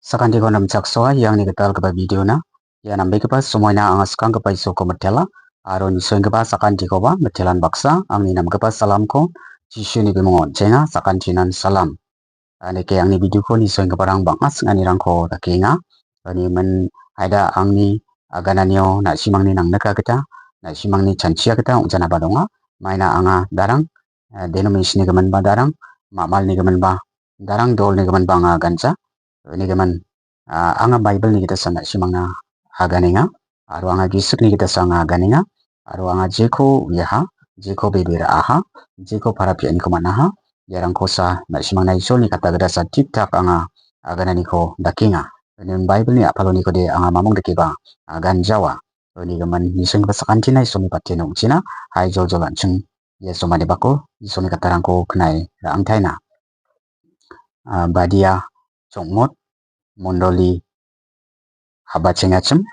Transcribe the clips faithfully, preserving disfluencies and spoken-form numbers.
Sakantiko namchaksoa iangni gitalgipa videona. Ia nambegipa somoina anga skanggipa Isolko mitela, aro nisoenggipa sakantikoba mitelan baksa angni namgipa salamko Jisuni bimungo on·chenga, sakantinan salam. Aneke angni videoko nisoenggiparang bang·a sing·anirangko dakenga. Ani min haida angni agananio na·simangni nangnika gita, na·simangni chanchia gita ong·janaba donga. Maina anga darang, eh, denomination-ni giminba darang, mamalni giminba darang, dolni giminba anga ganja. Uni gimin, ah, anga Bible-ni gitasa na·simangna aganenga, aro anga Gisikni gitasa anga aganenga, aro anga jeko uiaha, jeko bebe ra·aha, jeko para pianiko man·aha, iarangkosa na·simangna Isolni katta gitasa tik-tak anga agananiko dakenga. Uni Bible-ni a·palonikode anga mamung dakeba aganjawa. Uni gimin nisoenggipa sakantina Isolni patien ong·china, hai joljol an·ching ia somanibako Isolni kattarangko knae ra·angtaina. Ah, badia chongmot mondoli habachengachim,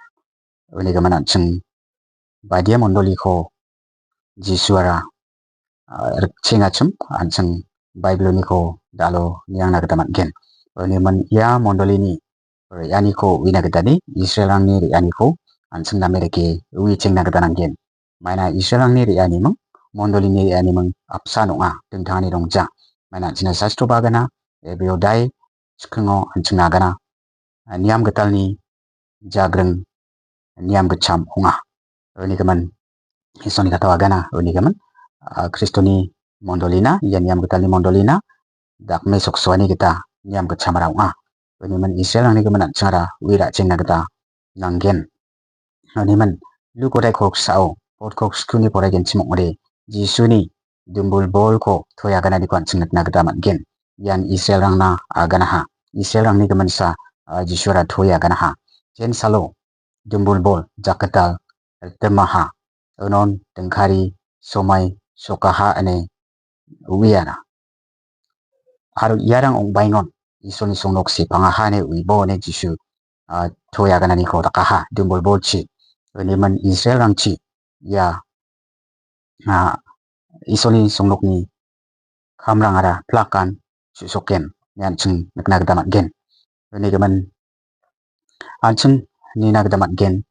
uni gimin an·ching badia mondoliko Jisuara, ah, rikchengachim, an·ching Bible-oniko dalo niangna gita man·gen. Uni gimin ia mondolini re·aniko uina gitade Israelrangni re·aniko an·ching name dake uichengna gita nanggen. Maina Israelrangni re·animing, mondolini re·animing apsan ong·a, dingtangani rongja. Maina an·chingna sastroba agana, Ebrio dai chikingo an·chingna agana, niam gitalni jagring niam gitcham ong·a. Uni gimin Isoni katao agana, uni gimin, ah, Kristoni mondolina, ia niam gitalni mondolina dakmesoksoani gita niam gitchamara ong·a. Uni gimin Israelrangni gimin an·chingara ui ra·chengna gita nanggen. Uni gimin Luk odai koksao, podkok skuni poraigenchim ong·ode, Jisuni dumbul bolko toia agananiko an·ching nikna gita man·gen. Ian Israelrangna aganaha. Israelrangni giminsa, ah, Jisuara toia aganaha. Jensalo dumbul bol, jakgital, ritimaha. Unon dingkari somai sokaha ine uiana. Aro iarang ong·baengon Isolni songnok sepangaha ine uibo ine Jisu, ah, toia agananiko dakaha, dumbul bolchi. Uni gimin Israelrangchi ia, ah, Isolni songnokni kamrangara plakan su·soken ine an·ching nikna gita man·gen. Uni gimin an·ching nina gita man·gen.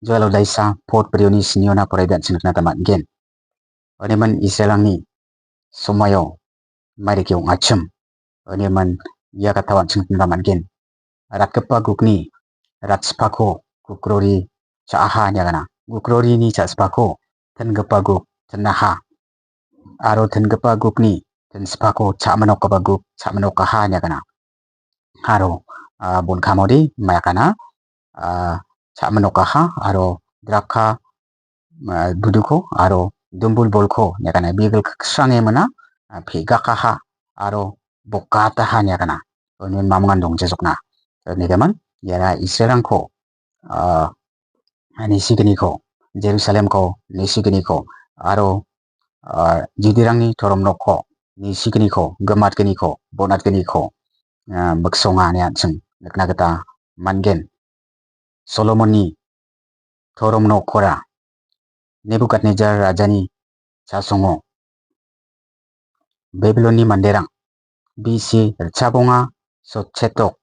Joel odaisa pod brioni siniona poraide an·ching nikna gita man·gen. Uni gimin Israelrangni somaio mairike ong·achim. Uni gimin ia katao an·ching nikna man·gen. Ratgipa gukni ratspako gukrori cha·aha ine agana. Gukrorini cha·spako tingipa guk tinaha. Aro tingipa gukni tinspako cha·minokgipa guk cha·minokaha ine agana. Aro, ah, bon kamode maiakana, ah, cha·minokaha aro drakka, ah, buduko aro dumbul bolko ine agana. Bigil kiksrange mina, ah, pegakaha aro bokataha ine agana. Uni gimin mamangan dongjajokna. Uni gimin iara Israelrangko, ah, nisigniko, Jerusalemko nisigniko, aro, ah, Judirangni torom nokko nisigniko, gimatgniko, bonatgniko, ah, miksonga ine an·ching nikna gita man·gen. Solomonni torom nokkora Nebukadnejar rajani chasongo Babilonni manderang B C ritchabonga sotchetok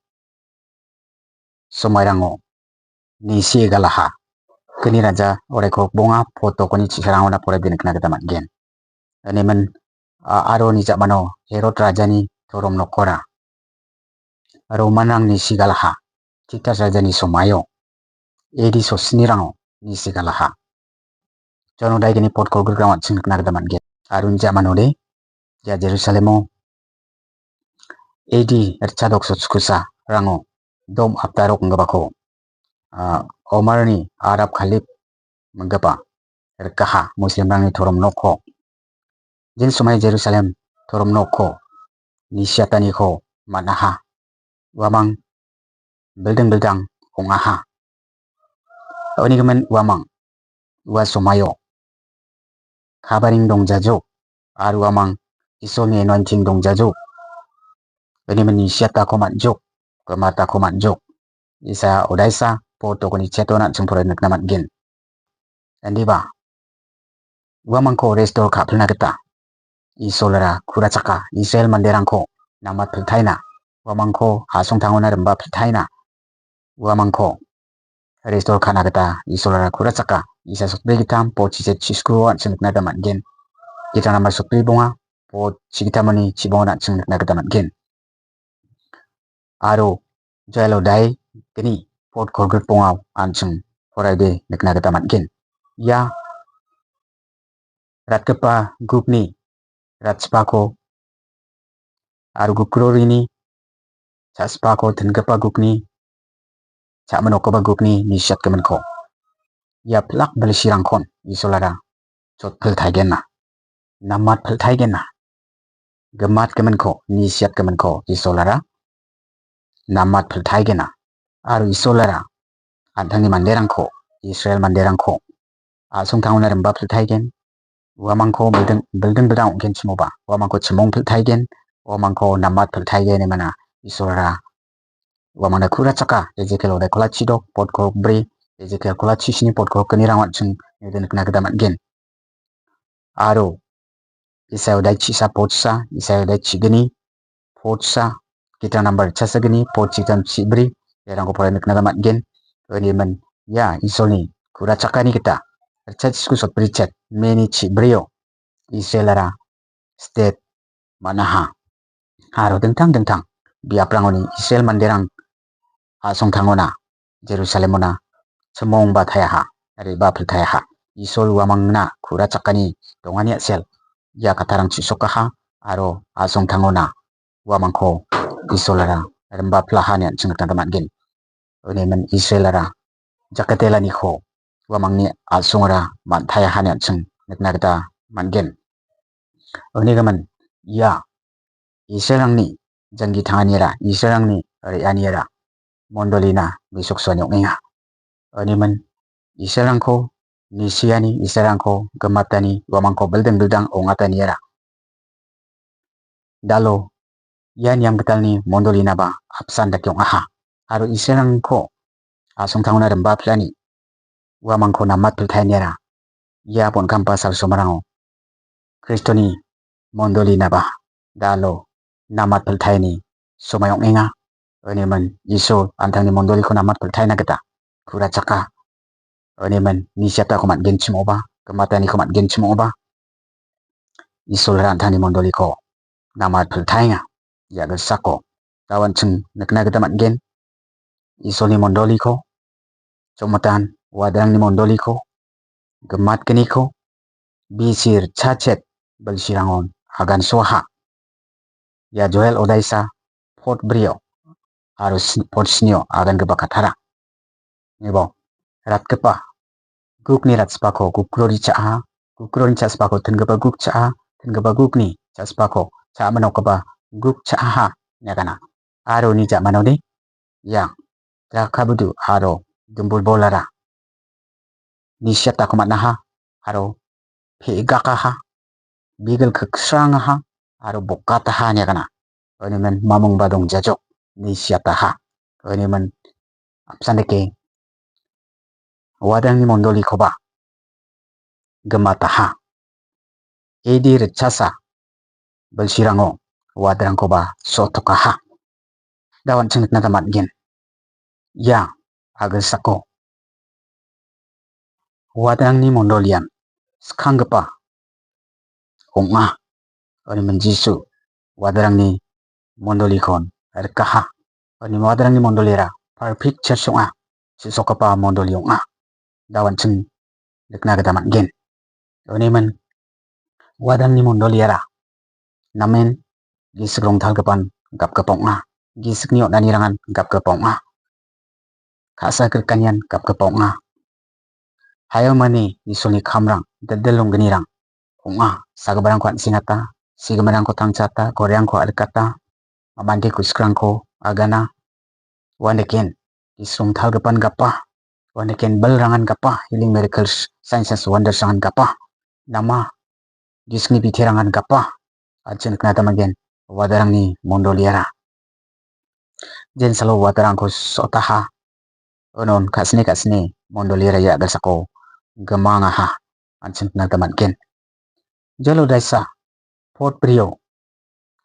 somairango nisi galaha. Kni raja oraiko bonga potokoni chisarangona poraibe nikna gita man·gen. Uni gimin, a-, aro ni ja·mano Herod rajani torom nokora Romanrangni sigalaha, Titas rajani somaio, A D sosnirango ni sigalaha. Jono daigini podko grikrang an·ching nikna gita man·gen. Aro ni ja·manode, ia Jerusalemo A D ritchadok sotskosa rango dom aptarok inggipako, ah, Omarni Arab Kalib minggipa rikaha Muslimrangni torom nokko. Jin somai Jerusalem torom nokko nisiataniko man·aha. Uamang bilding bildang ong·aha. Uni gimin uamang ua somaio kabaring dongjajuk, aro uamang Isolni anointing dongjajuk. Uni gimin nisiatako man·juk, gimatako man·juk. Isa odaisa potokoni chetona an·ching porai nikna man·gen. Indiba uamangko restore ka·pilna gita Isolra kurachaka Israel manderangko namatpiltaina. uamangko a·songtangona rimba piltaina, uamangko restore ka·na gita Isolara ku·rachaka. Isaiah sotbri gittam, pot chichet chiskuo an·ching nikna gita man·gen. Gita nambar sotbri bonga, pot chigittamoni chibongan an·ching nikna gita man·gen. Aro Joel odai gni pot kolgrik bongao an·ching poraide nikna gita man·gen. Ia ratgipa gukni ratchipako aro gukrorini cha·sipako tingipa gukni cha·manokoba gukni nisiatgiminko ia pilak bilsirangkon Isolara jotpiltaigenna, namatpiltaigenna, gimatgiminko, nisiatgiminko Isolara namatpiltaigena. Aro Isolara an·tangni manderangko, Israel manderangko a·songtangona rimba piltaigen. Uamangko bilding, bilding bildang ong·genchimoba, uamangko chimong piltaigen, uamangko namat piltaigen imana Isolara uamangna ku·rachaka. Ezekiel odai kolachi dok, pot kolgrik bri, Ezekiel kolachi sni, pot kolgrik gnirang an·ching nide nikna gita man·gen. Aro Isaiah odai chisa potsa, Isaiah odai chigni potsa, gita nambar chasagni, pot chigittam chibri, iarangko porai nikna gita man·gen. Uniman ia Isolni ku·rachakani gita ritchachisku sotbri chet meni chibrio Israelara stet man·aha. Aro dingtang dingtang biaprangoni Israel manderang a·songtangona Jerusalemona chimongba taiaha, riba piltaiaha. Isol uamangna ku·rachakani dongani a·sel ia kattarang chu·sokaha aro a·songtangona uamangko Isolara rimba pilaha ine an·ching nikna gita man·gen. Uniman Israelara jakatelaniko uamangni a·songara man·taiaha ine an·ching nikna gita man·gen. Unigimin ia Israelrangni janggi tanganiara, Israelrangni re·aniara mondolina mesoksoani ong·enga. Uniman Israelrangko nisiani, Israelrangko gimatani, uamangko bilding bildang ong·ataniara dalo ia niamgitalni mondolinaba apsan dake ong·aha. Aro Israelrangko a·songtangona rimba pilani uamangko namat piltainiara ia bon·kampa sal somarango Kristoni mondolinaba dalo namat piltaini somai ong·enga. Uniman Iso an·tangni mondoliko namat piltaina gita ku·rachaka. Uniman nisiatako man·genchim ong·oba, gimataniko man·genchim ong·oba, Isolara an·tangni mondoliko namat piltaenga. Ia gilsako da·o an·ching nikna gita man·gen. Isolni mondoliko, chomatan wadrangni mondoliko, gimatgniko, bisi ritchachet bilsirangon agansoaha. Ia Joel odaisa pot brio aro sn-, pot snio agangipa kattara. Ibo ratgipa gukni ratchipako gukrori cha·aha, gukroni cha·sipako tingipa guk cha·aha, tingipa gukni cha·sipako cha·manokgipa guk cha·aha ine agana. Aro uni ja·manoni ia drakabudu aro dimbilbolara nisiatako man·aha aro pe·gakaha, bigil kiksrangaha aro bokataha ine agana. Uniman mamungba dongjajok nisiataha. Uniman apsan dake wadrangni mondolikoba gimataha. Edi ritchasa bilsirango wadrangkoba so·tokaha. Da·o an·ching nikna gita man·gen. Ia agilsako wadrangni mondolian skanggipa ong·a. Uniman Jisu wadrangni mondolikon rikaha. Uniman wadrangni mondolira perfect church ong·a. Chu·sokgipa mondoli ong·a. Da·o an·ching nikna gita man·gen. Uniman wadrangni mondoliara namen gisik rongtalgipan gapgipa ong·a. Gisikni on·anirangan gapgipa ong·a. Ka·sa grikanian gapgipa ong·a. Hayo mani Isolni kamrang, dildil ronggnirang ong·a. Sagiparangko an·sengata, sigiparangko tangchata, gorengko a·rikata, mamande kusikrangko agana. Uandeken gisik rongtalgipan gapa. Uandeken bilrangan gapa. Healing miracles, signs and wonders-rangan gapa. Nama gisni biterangan gapa. An·ching nikna gita man·gen. Wadrangni mondoliara jensalo wadrangko so·otaha. Unon ka·sini ka·sini mondoliara ia agilsako gimangaha. An·ching nikna gita man·gen. Joel odaisa pot brio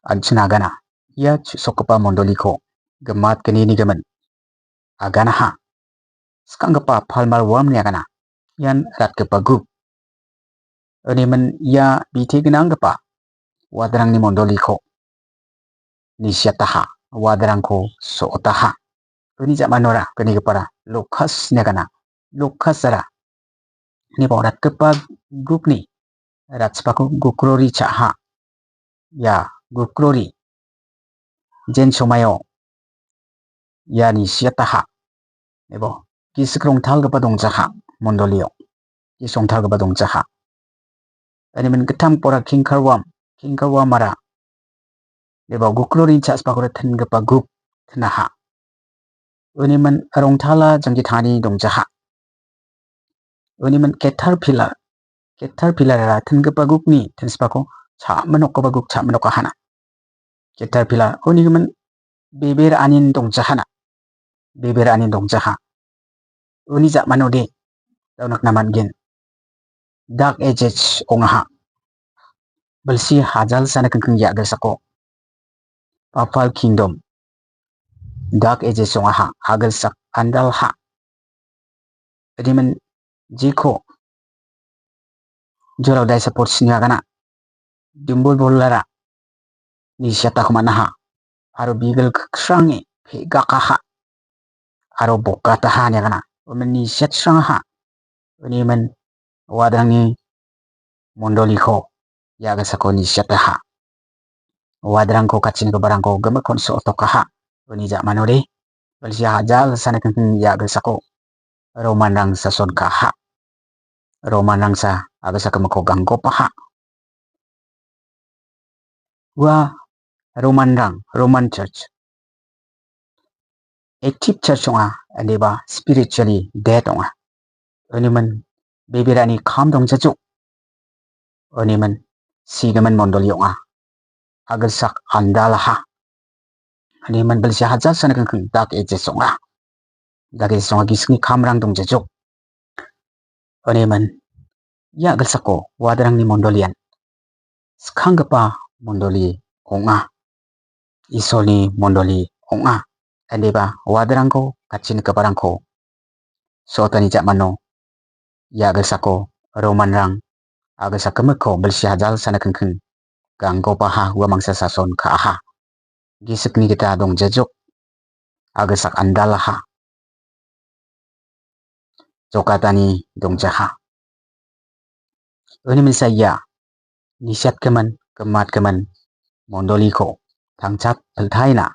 an·ching agana. Ia chu·sokgipa mondoliko gimatgni nigimin aganaha. Skanggipa palmar wamni agana. Ian ratgipa gup. Unimin ia bite gnanggipa wadrangni mondoliko nisiataha, wadrangko so·otaha. Uni ja·manora gnigipara Lukas niagana. Lukasara nibo ratgipa gupni ratspako gukrori cha·aha. Ia gukrori jen somaio iani siataha. Ebo gisik rongtalgipa dongjaha mondolio. Gisik rongtalgipa dongjaha. Ani min gittam pora kingkarwam, kingkarwamara. Ebo guklorini cha·spakora tingipa gup tinaha. Unimin rongtala janggi tangani dongjaha. Unimin caterpillar, caterpillarara tingipa gukni tinspako cha·minokgipa guk cha·minokahana. Caterpillar unigimin bebe ra·anin dongjahana. Bebe ra·anin dongjaha. Uni ja·manode daunakna man·gen. Dark Ages ong·aha. Bilsi hajalsana kingking ia·gilsako. Papal Kingdom. Dark Ages ong·aha. Agilsak andalha. Adimin jiko. Jorao daisa porsi niagana. Dimbol bolara. Nisiatako man·aha. Aro bigil kiksrange pe·gakaha. Aro bokataha niagana. Umin nisiat srangaha. Unimin wadrangni mondoliko ia·gilsako nisiataha. Wadrangko kachini giparangko gimik kon·so otokaha. Uni ja·manode bilsi hajalsana kingking ia·gilsako Romanrang sason ka·aha. Romanrangsa a·gilsa gimikko ganggopaha. Ua Romanrang, Roman Church, active church ong·a, indiba spiritually dead ong·a. Unimin bebe ra·ani kam dongjajok. Unimin sigimin mondoli ong·a. Agilsak andalaha. Unimin bilsi hajalsana kingking Dark Ages ong·a. Dark Ages ong·a, gisikni kamrang dongjajok. Unimin ia a·gilsako wadrangni mondolian skanggipa mondoli ong·a. Isolni mondoli ong·a. Indiba wadrangko kachini giparangko so·otani ja·mano ia a·gilsako Romanrang a·gilsak gimikko bilsi hajalsana kingking ganggopaha ua mangsa sason ka·aha. Gisikni gita dongjajok. A·gilsak andalaha. Jokatani dongjaha. Uni mingsa ia nisiatgimin, gimatgimin mondoliko tangchat piltaina,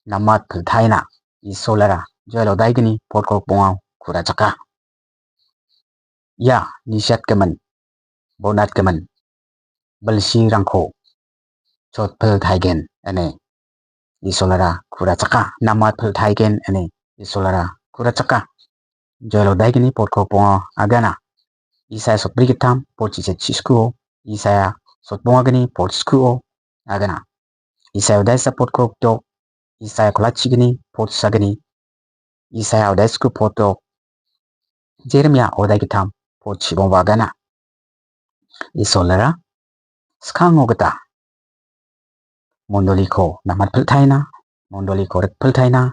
namat piltaina, Isolara joel odaigini potkok bongao kurachaka. Ia nisiatgimin, bonatgimin bilsirangko chotpil taigen ine Isolara kurachaka, namat pil taigen ine Isolara kurachaka. Joel odaigini potkok bongo agana. Isaya sotbri gittam, pot chichet chiskuo, Isaya sotbongagini pot skuo agana. Isaya odaisa potkok dok, Isaya kolachigini pot sagini, Isaya odaisku pot dok, Jeremia odai gittam pot chibongba agana. Isolara skango gita mondoliko namat piltaina, mondoliko rikpiltaina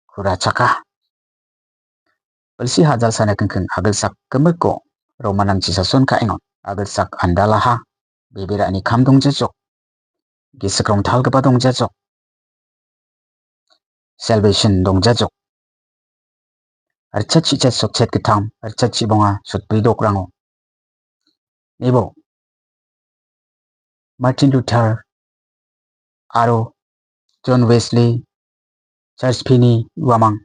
kurachaka. Bilsi hajalsana kingking a·gilsak gimikko Romanrangchi sason ka·engon a·gilsak andalaha, bebe ra·ani kam dongjajok, gisik rongtalgipa dongjajok, salvation dongjajok. Richard chichet sotchet gittam, Richard chibonga sotbri dokrango. Nibo Martin Luther aro John Wesley church pini uamang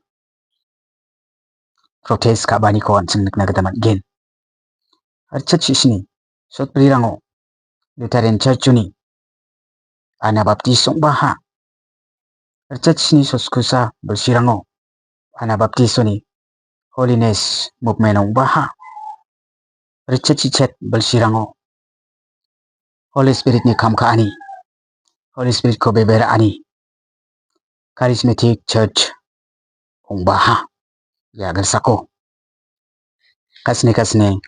protest ka·baaniko an·ching nikna gita man·gen. Richard chisni sotbrirango Lutheran church-oni Anabaptis ong·baha. Richard chisni sotkusa bilsirango Anabaptisoni Holiness Movement ong·baha. Richard chichet bilsirango Holy Spirit-ni kam ka·ani, Holy Spirit-ko bebe ra·ani, Charismatic Church ong·baha. Ia gilsako kasni kasni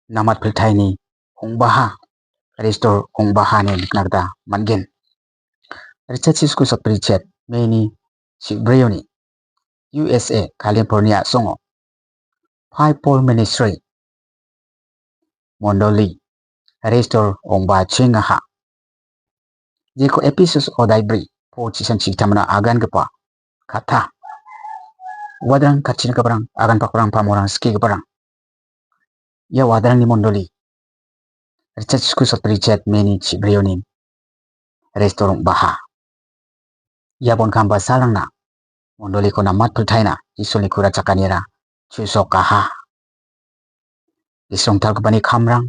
namat piltaini ong·baha, restore ong·baha ine nikna gita man·gen. Richard Sisko Sotbri Chet, Meni Chibrioni, U S A, California a·songo, Five Pole Ministry Mondoli, Restore ong·bachengaha. Jeko Ephesus odaibri, po chisan chiktamna agangipa, kata. Wadrang kachina kabarang, agan pakparang pamorang skigiparang. Ia wadrangni mondoli. Richard Sisko Sotbri Chet Meni Chibrioni restore ong·baha. Ia bon kamba salrangna mondoliko namat piltaina Isolni kura chakanira chusokaha. Gisrongtalgipani kamrang,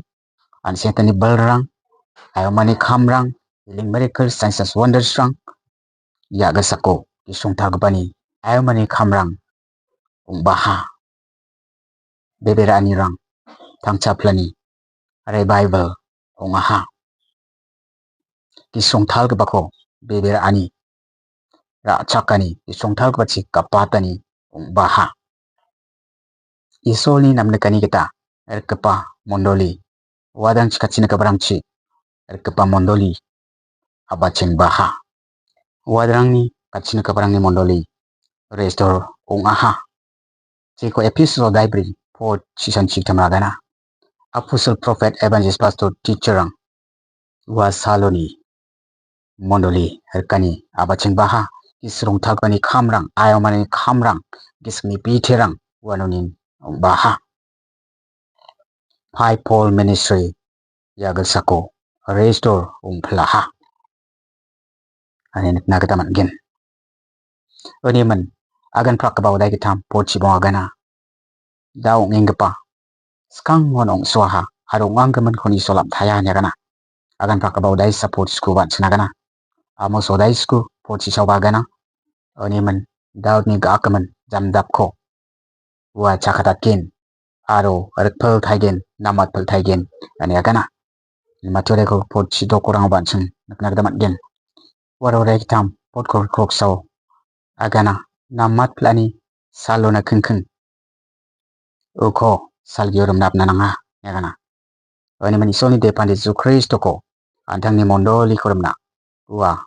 an·sengtani balrang, ayomani kamrang, healing miracles, signs and wonders-rang, ia gisako gisrongtalgipani ayomani kamrang ong·baha. Bebe ra·anirang tangchaplani revival ong·aha. Gisrongtalgipako bebe ra·ani ra·chakani gisrongtalgipachi gapatani ong·baha. Isolni namnikani gita rikgipa mondoli, wadrangchi kachina kabarangchi rikgipa mondoli, a·bachengbaha. Wadrangni kachina kabarangni mondoli restore ong·aha. Jeko Ephesus odaibri po chisan chiktam ragana. Apostle, prophet, evangelist, pastor, teacher-rang ua saloni mondoli rikani a·bachengbaha. Gisrongtalgipani kamrang, ayomani kamrang, gisni biterang uanonin ong·baha. Five Pole Ministry ia gisako restore ong·pilaha. Ane nikna gita man·gen. Unimin agan prakgipa odai gittam pot chibong agana. Da ong·enggipa skangon ong·soaha aro ong·anggimin koni solam taia ine agana. Agan prakgipa odai sa pot sku ban·china agana. Amo sodai sku pot chisaoba agana. Unimin daudni ga·akgimin jamdapko ua chakatatgen aro rikpil taigen, namat pil taigen, ine agana. Matchoreko pot chidokorango ban·ching nikna gita man·gen. Uaro rek gittam pot kor-, kroksao agana, namat pil·ani salona kingking uko salgio rimna apna nanga, ine agana. Unimin Isolni depan Jesu Kristoko an·tangni mondoliko rimna ua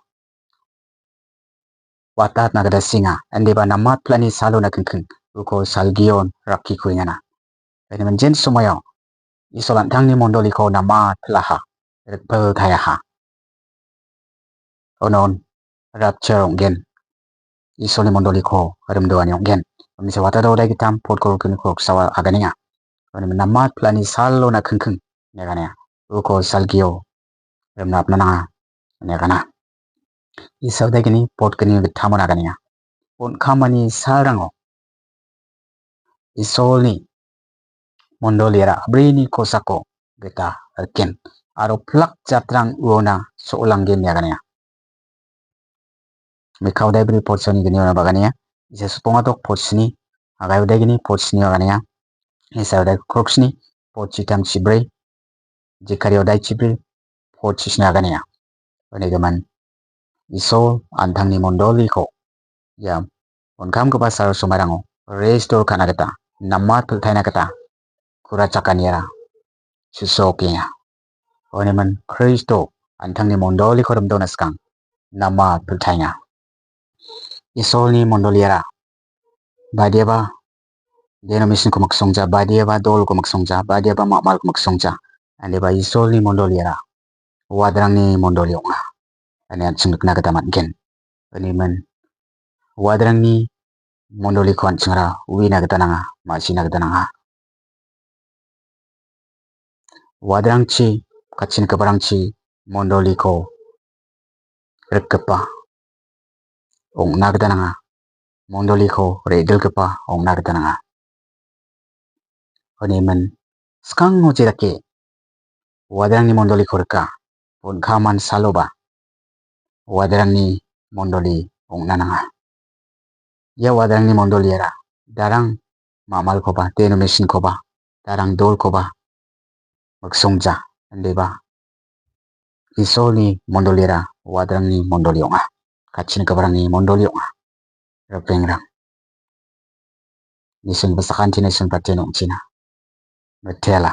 watatna gita senga, indiba namat pil·ani salona kingking uko salgion rakki kuengana. Unimin jen somoio Isol an·tangni mondoliko namat pil·aha, rikpil taiaha. Unon rapture ong·gen. Isolni mondoliko rimdoani ong·gen. Unise watado odai gittam pot kor-, kini koroksawa aganenga. Unimin namat pil·ani salona kingking ine aganenga. Uko salgio rimna apna nanga ine agana. Isao daigini pot gni gittamon aganenga. Bon kamani salrango Isolni mondoliara a·brini kosako gita riken aro pilak jatrang uona so·olanggen ine aganenga. Mikao daibri pot soni gniona baganenga. Isa supongatok pot sni, agaio daigini pot sni aganenga. Isao dai kroksni, pot chitam chibrei, jekario dai chibrei, pot chisni aganenga. Unigimin Isol an·tangni mondoliko ia onkamgipa saro somairango restore ka·na gita, namat pil·taina gita kura chakaniara susokenga. Unimin Kristo an·tangni mondoliko rimdona skang namat pil·taenga. Isolni mondoliara badiaba denominationko miksongja, badiaba dolko miksongja, badiaba ma·malko miksongja, indiba Isolni mondoliara wadrangni mondoli ong·a ine an·ching nikna gita man·gen. Unimin wadrangni mondoliko an·chingra uina gita nanga, ma·sina gita nanga. Wadrangchi, kachin giparangchi mondoliko rikgipa ong·na gita nanga. Mondoliko re·dilgipa ong·na gita nanga. Unimin skango jedake wadrangni mondoliko rika, bon kaman saloba wadrangni mondoli ong·na nanga. Ia wadrangni mondoliara darang ma·malkoba, denominationkoba, darang dolkoba miksongja, indiba Isolni mondoliara wadrangni mondoli ong·a, kachin giparangni mondoli ong·a. Ripengrang, nisin basakanti nisin patien ong·china. Mitela.